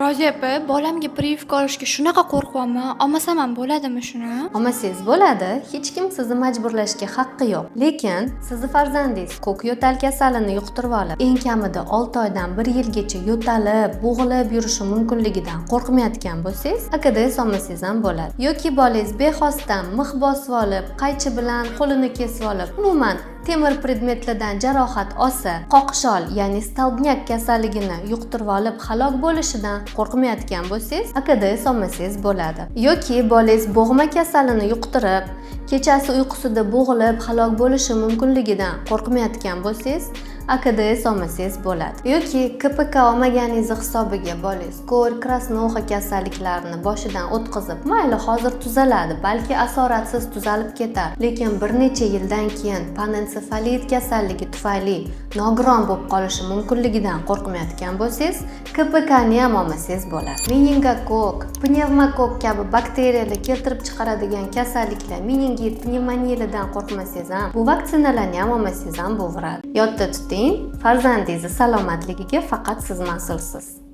Roziya opa, bolamga прививка olishga shunaqa qo'rqyapman. Olmasam ham bo'ladimi shuni? Olmasangiz bo'ladi, hech kim sizni majburlashga haqqi yo'q. Lekin sizni farzandingiz ko'k yo'tal kasalini yuqtirib olib, eng kamida 6 oydan 1 yilgacha yo'talib, bo'g'ilib yurishi mumkinligidan qo'rqmayotgan bo'lsangiz, AKDS olmasangiz ham bo'ladi. Yoki bolangiz bexosdan mix bosib olib, qaychi bilan qo'lini kesib olib, umuman temir predmetlardan jarohat olsa, qoqshol, ya'ni столбняк kasalligini yuqtirib olib halok bo'lishidan qo'rqmayotgan bo'lsangiz, AKDS olmasangiz bo'ladi. Yoki bolangiz bo'g'ma kasalini yuqtirib, kechasi uyqusida bo'g'ilib halok bo'lishi mumkinligidan qo'rqmayotgan bo'lsangiz, AKDS olmasangiz bo'ladi. Yoki КПК olmaganingizni hisobiga bolangiz корь, краснуха kasalliklarini boshidan o'tkazib, mayli, hozir tuzaladi, balki asoratsiz tuzalib ketar, lekin bir necha yildan keyin panensefalit kasalligi tufayli nogiron bo'lib qolishi mumkinligidan qo'rqmayotgan bo'lsangiz, КПК ni ham olmasangiz bo'ladi. Meningokokk, pnevmokokk kabi bakteriyalar keltirib chiqaradigan kasalliklar, meningit, pnevmoniyalardan qo'rqmasangiz ham, bu vaksinalarni ham olmasangiz ham bo'laveradi. Yodda tuting, farzandingizni salomatligiga faqat siz mas'ulsiz.